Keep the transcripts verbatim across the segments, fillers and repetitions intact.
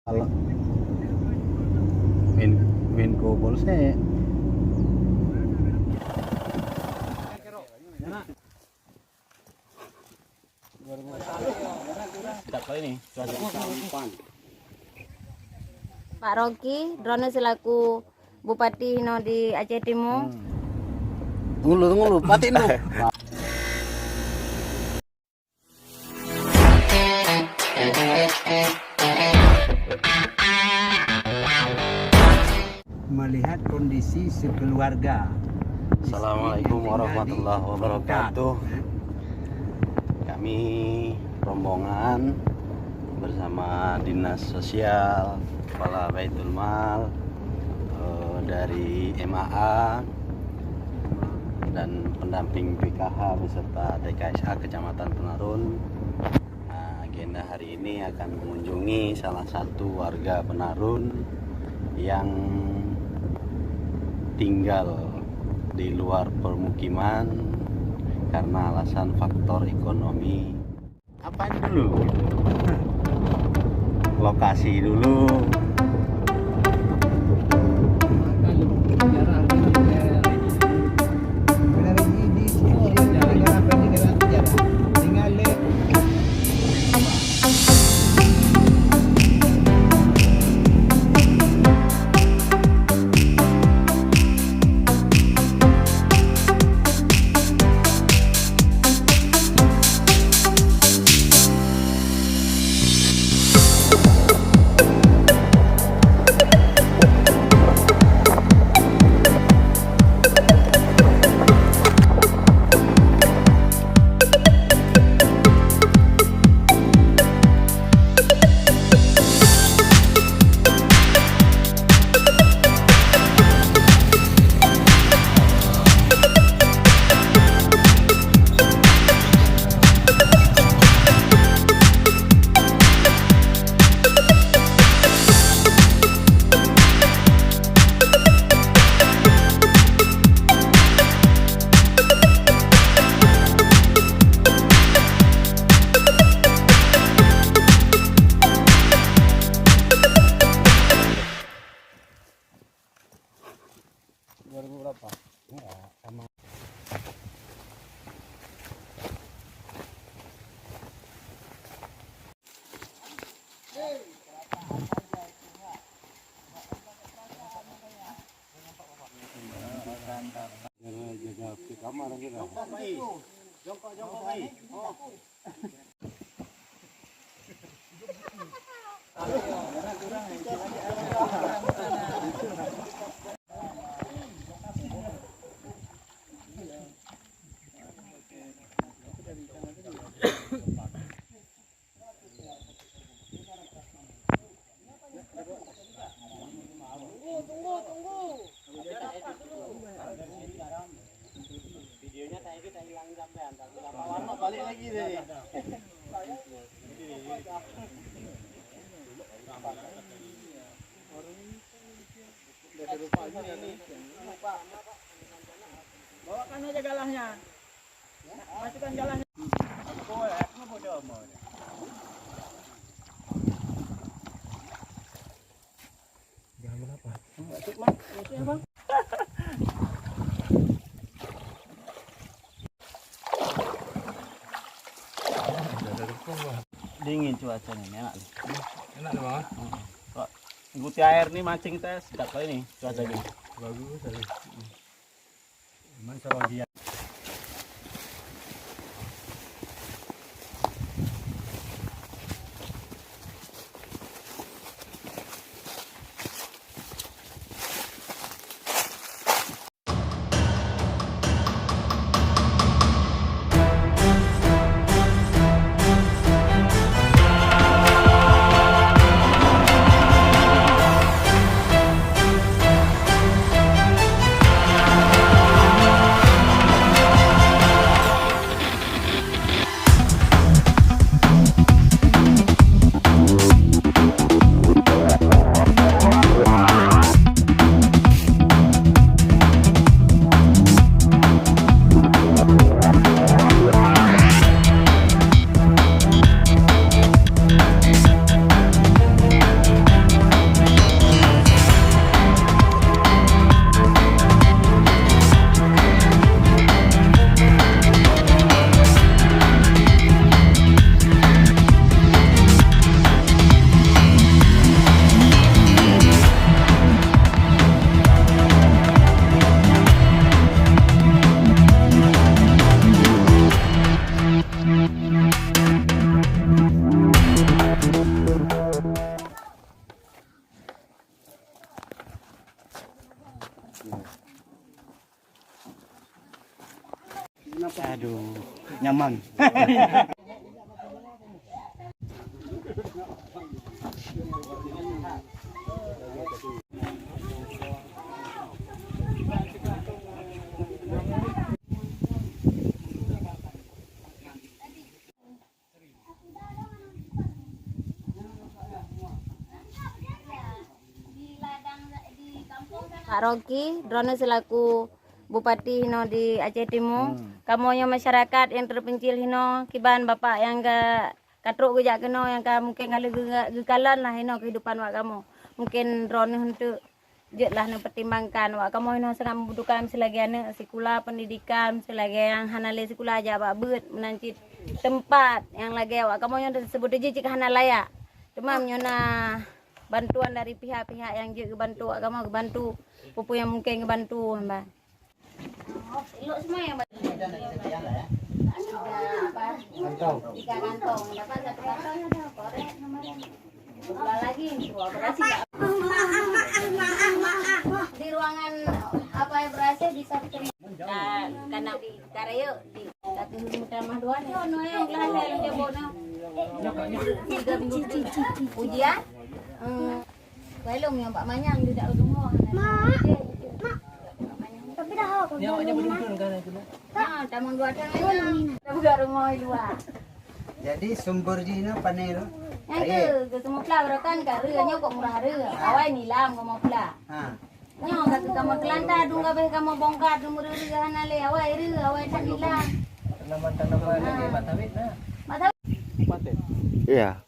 Kalau Men-, Menko Polsek. Pak Rocky, droeneuh selaku Bupati hinoe di Aceh Timu. Ngulu, ngulu, patin dulu. Melihat kondisi sekeluarga. Assalamualaikum warahmatullahi wabarakatuh. Kami rombongan bersama Dinas Sosial, Kepala Baitul Mal, eh, dari M A A, dan pendamping P K H beserta T K S A Kecamatan Penarun. Nah, agenda hari ini akan mengunjungi salah satu warga Penarun yang tinggal di luar permukiman karena alasan faktor ekonomi. Apa dulu? Lokasi dulu. Dua ribu berapa? Ya, sama. Jaga, jaga kamar kita. Jongkok, jongkok, Mai. Oh. Videonya saya kita hilang sampean, tapi lama-lama balik lagi deh. Bawakan aja galahnya. Masukkan galahnya. Jangan lupa. Dingin cuacanya, enak. Enak nih, Bang, ah? Heeh. Kok ikuti air nih, mancing kita sedap kali nih cuacanya. Bagus sekali. Cuman kalau dia Nyaman. Pak Rocky, droeneuh selaku Bupati hinoe di Aceh Timu. Hmm. Kamoe nyoe masyarakat nyang terpencil hinoe, kiban Bapak nyang ka, ka trok geujak keunoe, nyang ka mungken ka lheueh geu-, geukalon lah hinoe kehidupan wak kamoe. Mungken droeneuh untuk jeuet lah neupertimbangkan. Wak kamoe nyoe sangat membutuhkan selagée aneuëk sikula, pendidikan, selagée nyang hana lé sikula jak bak beuet, meunan cit teumpat nyang lagée wak kamoe nyoe teusebut jih cit hana layak. Teuma meunyoe na bantuan dari pihak-pihak nyang jeuet geubantu wak kamoe, geubantu peue-peue nyang mungken geubantu, hamba. Elok semua yang tiga apa? Tiga kantong. Dapat satu kantong, korek kemarin. Dua lagi, dua berhasil. Di ruangan apa yang berhasil bisa diterima. Ka-, kana di karayok, di satu mutamah dua ni, oh, no, yang lah, yang dia bawa, no. Tiga biji. Ujian? Hmm. Belum yang bak manyang, dia tak rumah. Mak. Mak. Tapi dah, apa? Ni awak jangan beruntung kan, itu dah. Ha, tamong dua tahun lagi. Dah buka rumah di luar. Jadi sumber jih nyoe pane tu? Nyang ke, ke semua pula berokan ka re, nyoe kok murah re. Awai nilam ke mau pula. Ha. Nyoe ka ke kamar kelanta, dung ka beh kamar bongkar, dung re re hana le. Awai re, awai tak nilam. Tanaman-tanaman lagi mak tawit nah. Mak tawit. Iya.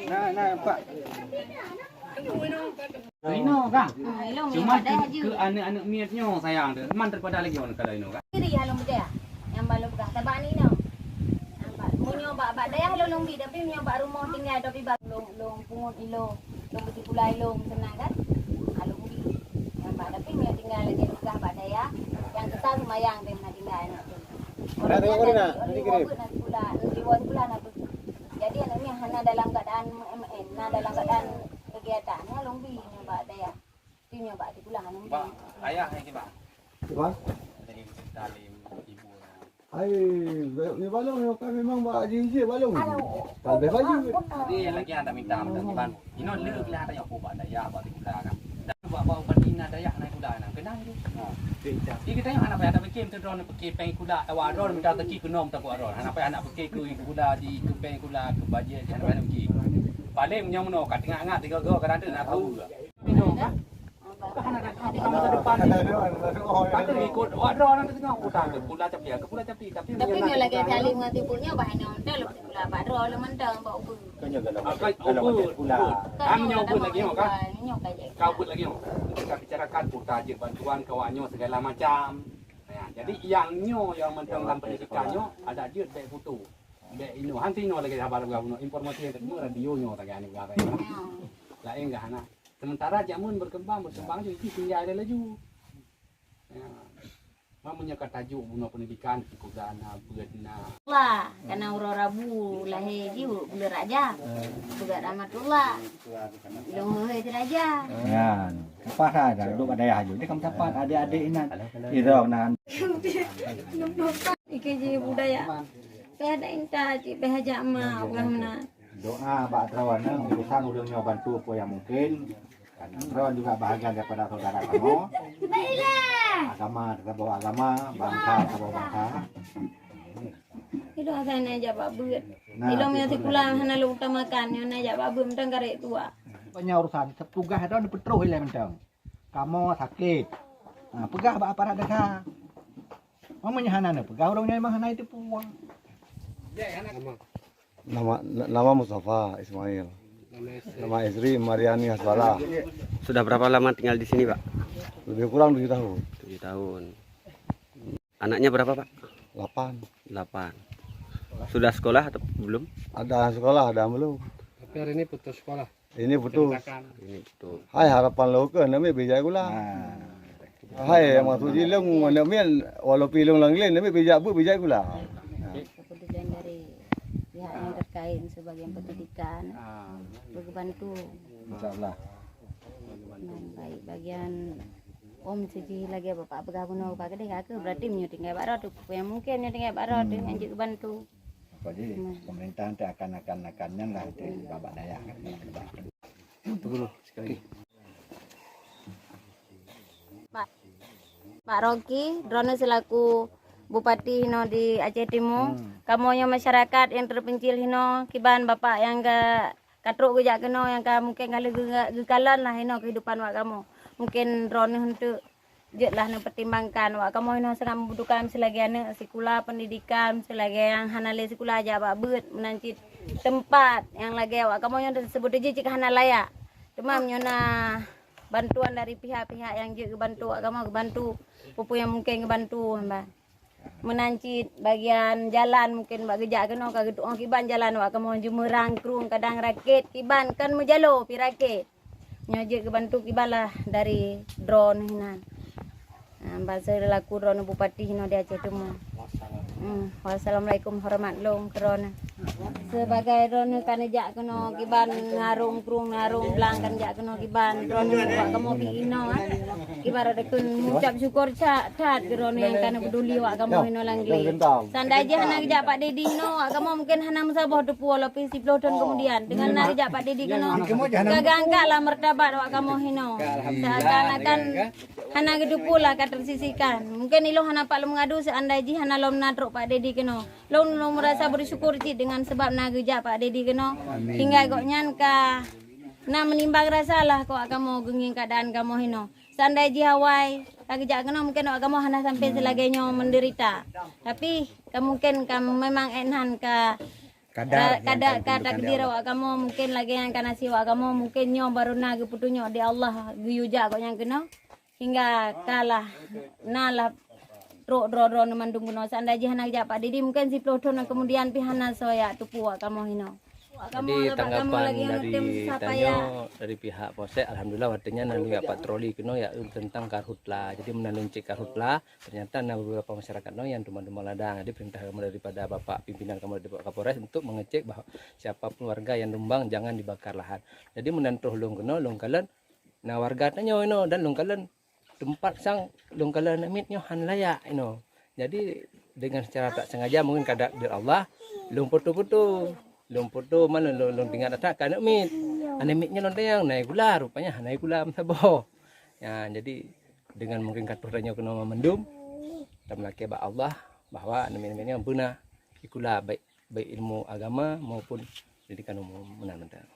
Nah, nah, Pak. Inoe kan? Ha, ilong cuma ke, ke aneuk-aneuk miet nyoe sayang tu. Man daripada lagi orang kalau inoe kan? Kiri halong beudaya. Nyang balok peugah tabak ni inoe. Nampak. Meunyoe bak, bak dayah lôn, lôn bi, tapi meunyoe bak rumoh tinggai, tapi bak lôn, lôn pungut ilong, lôn beusikula ilong, seunang kan? Ha, lôn bi. Nampak. Tapi meunyoe tinggai lagée peugah bak dayah, nyang keusah seumayang deh na tinggai aneuk tu. Nah, tengok ni nak. Nanti kirim. Nanti bulan, nanti bulan, nanti bulan, nanti bulan. Jadi aneuk miet hana dalam keadaan, eh, na dalam keadaan kegiatan, ya, lôn bi nyoe bak dayah. Ti nyoe bak sikula aneuk miet. Bak ayah nyang kiban. Kiban? Jadi cerita lé ibu. Hai, ni balong nyoe kan memang bak jih-jih balong. Talbeh baju. Jadi lagi ada minta, minta kiban. Inoe le keuliah ata nyoe bak dayah, bak sikula kan. Dan bak, bak upadi na dayah na sikula na. Kenang tu. Ha. Jadi kita nyoe hana payah tapike, meuteudroe tapike péng sikula, awak droe minta rezeki keunoe meutakot droe. Hana payah nak pike keu sikula di, keu péng sikula, keu bajet, hana payah nak pike. Paling meunyoe meunoe ka teungat-ngat tiga go ka na teu na tahu. Inoe ka. Ka hana ada masa depan. Ada ikut awak droe na teu teungoh utang keu sikula tapi, keu sikula tapi, tapi. Tapi meunyoe lagée Salim ngon Timbul nyoe bah inoe mantong lom sikula bak droe lom mantong bak ubeut. Kan nyoe galak. Akai galak ubit, sikula. Ubit. Kan nyoe ubit lagi nyoe kan? Nyoe ka jai. Ka ubit lagi nyoe. Kita bicarakan kuota jeuet bantuan keu awak nyoe segala macam. Ya, jadi nyang nyoe nyang mantong lam pendidikan nyoe ada jeuet bèk putus. Bèk inoe. Han sinoe lagi haba peugah bunoe informasi nyang teudeungoe radio nyoe sagai ni peugah. Ya. Laén gah hana. Sementara jameun berkembang, berkembang ju, itu tinggai laju. Ya. Meunyoe ka tajok bunoe pendidikan, sikula na, beuet na. Lah, kana uroe Rabu lahé jih buleuen raja. Beuet Rahmatullah. Lôn hôi raja. Nyan, leupah that, duek bak dayah aju. Dia kan dapat adik-adik inan. Irong nan. Ike ji budaya. Payah dak inta cit, payah jak mak, ulah meunan. Doa bak droeneuh, urusan ureueng nyoe bantu peue nyang mungkin. Karena droe juga bahagian daripada saudara kamoe. Agama tetap bawa agama, bangsa tetap bawa bangsa. Ilong asai na jak bak beuet. Nah, ilong nyang sikula hana lôn utamakan, nyoe na jak bak beuet mantong karek tuha. Banyak urusan, tugaih droe neupeutroh ilée mantong. Kamoe sakét. Ha, peugah bak aparat desa. Meunyoe hana neupeugah, ureueng nyan memang hana jiteupeue. Nama, nama Mustafa Ismail. Nama istri Mariani Hasbala. Sudah berapa lama tinggal di sini, Pak? Lebih kurang tujuh tahun. Tujuh tahun. Anaknya berapa, Pak? Delapan. Delapan. Sudah sekolah atau belum? Ada sekolah, ada yang belum. Tapi hari ini putus sekolah. Ini putus. Ini putus. Hai harapan lo ke nami bijak gula. Hai maksud jih lông nami walau pi lông lang lén nami bijak bu bijak gula. Kepedulian dari pihak yang terkait sebagian pendidikan, berbantu. Insyaallah. Nah, baik bagian Om siji lagi bapak peugah bunoe bapak kedeh ka berarti meunyoe tinggai bak rot tu yang mungkin nyoe tinggai bak rot tu yang jeuet bantu. Apa jih pemerintah tu akan akan akan nyan lah tu babak daya. Pak, Pak Rocky, droeneuh selaku Bupati hino di Aceh Timu, kamoe nyoe masyarakat yang terpencil hino kiban bapak yang ga ka trok geujak keunoe nyang ka mungken ka lheueh geu- geukalon lah inoe keuhidupan wak kamoe. Mungken droeneuh untuk jeuet lah neupertimbangkan wak kamoe inoe sangat membutuhkan seulagée aneuëk sikula, pendidikan, seulagée nyang hana lé sikula jak bak beuet meunan cit teumpat nyang lagée wak kamoe nyoe teusebut jih cit hana layak. Teuma meunyoe na bantuan dari pihak-pihak nyang jeuet geubantu wak kamoe, geubantu peue-peue nyang mungken geubantu hamba. Meunan cit bagian jalan mungken bak geujak keunoe ka geutuoh kiban jalan wak kamoe Jeumeurang Krueng Kadang Rakét kiban kan meujalo pi Rakét. Nyoe jeuet geubantu kiban lah dari droeneuh nan. Ha, ban selaku droeneuh Bupati hinoe di Aceh Timu. Hmm, wassalamualaikum horeumat lôn keu droeneuh. Sebagai droeneuh ka neujak keunoe kiban ngarong krueng, ngarong blang ka neujak keunoe kiban droeneuh wak kamoe pi inoe, ah. Ibarat deukun mengucap syukur that, that keu droeneuh nyang ka neupeduli wak kamoe inoe lam glé. Seandai jih hana geujak Pak Dedi inoe, wak kamoe mungken hana meusaboh teupeu walaupun siploh thon kemudian. Dengan na geujak Pak Dedi keunoe, ka geuangkat lah martabat wak kamoe inoe. Seakan-akan hana geuteupeu lah ka tersisihkan. Mungken ilôn hana pat lôn meungadu seandai jih hana lom na trok Pak Dedi keunoe. Lôn, lôn meurasa bersyukur cit dengan sebab na geujak Pak Dedi keunoe. Hingga gobnyan ka na meunimbang rasa lah keu wak kamoe geungieng keuadaan kamoe hinoe. Seandai jih awai ka geujak keunoe mungken wak kamoe hana sampai seulagée nyoe menderita. Tapi ka mungken ka memang ék nan ka Kadar ka, ka takdir wak kamoe mungken lagée nyang ka nasib wak kamoe mungken nyoe baru na geupeutunyok di Allah geuyue jak gobnyan keunoe. Hingga ka lah na lah trok droe-droe mandum keunoe. Seandai jih hana geujak Pak Dedi mungken siploh thon kemudian pih hana soe jak teupeu wak kamoe hinoe. Jadi tanggapan dari tanyoe dari pihak Polsek, alhamdulillah watée nyan na lôn jak patroli keunoe jak tentang karhutla. Jadi meunan lôn cek karhutla, ternyata na beberapa masyarakat nyoe nyang tumbang-tumbang ladang. Jadi perintah kamoe daripada Bapak pimpinan kamoe dari Bapak Kapolres untuk mengecek bahawa siapa pun warga yang tumbang jangan dibakar lahan. Jadi meunan troh lôn keunoe lôn kalon na warga tanyoe inoe dan lôn kalon teumpat sang lôn kalon aneuk miet nyoe hana layak inoe. Jadi dengan secara tak sengaja mungkin ka takdir Allah lôn foto-foto. Lôn foto mana lôn, lôn ingat that ka aneuk miet. Aneuk miet nyoe lôn tanyong na gula rupanya hana gula meusaboh. Ya, jadi dengan mungkin ka troh tanyoe keunoe mandum, tameulakée bak Allah bahwa aneuk miet-aneuk miet nyoe beuna sikula baik, baik ilmu agama maupun pendidikan umum meunan mantong.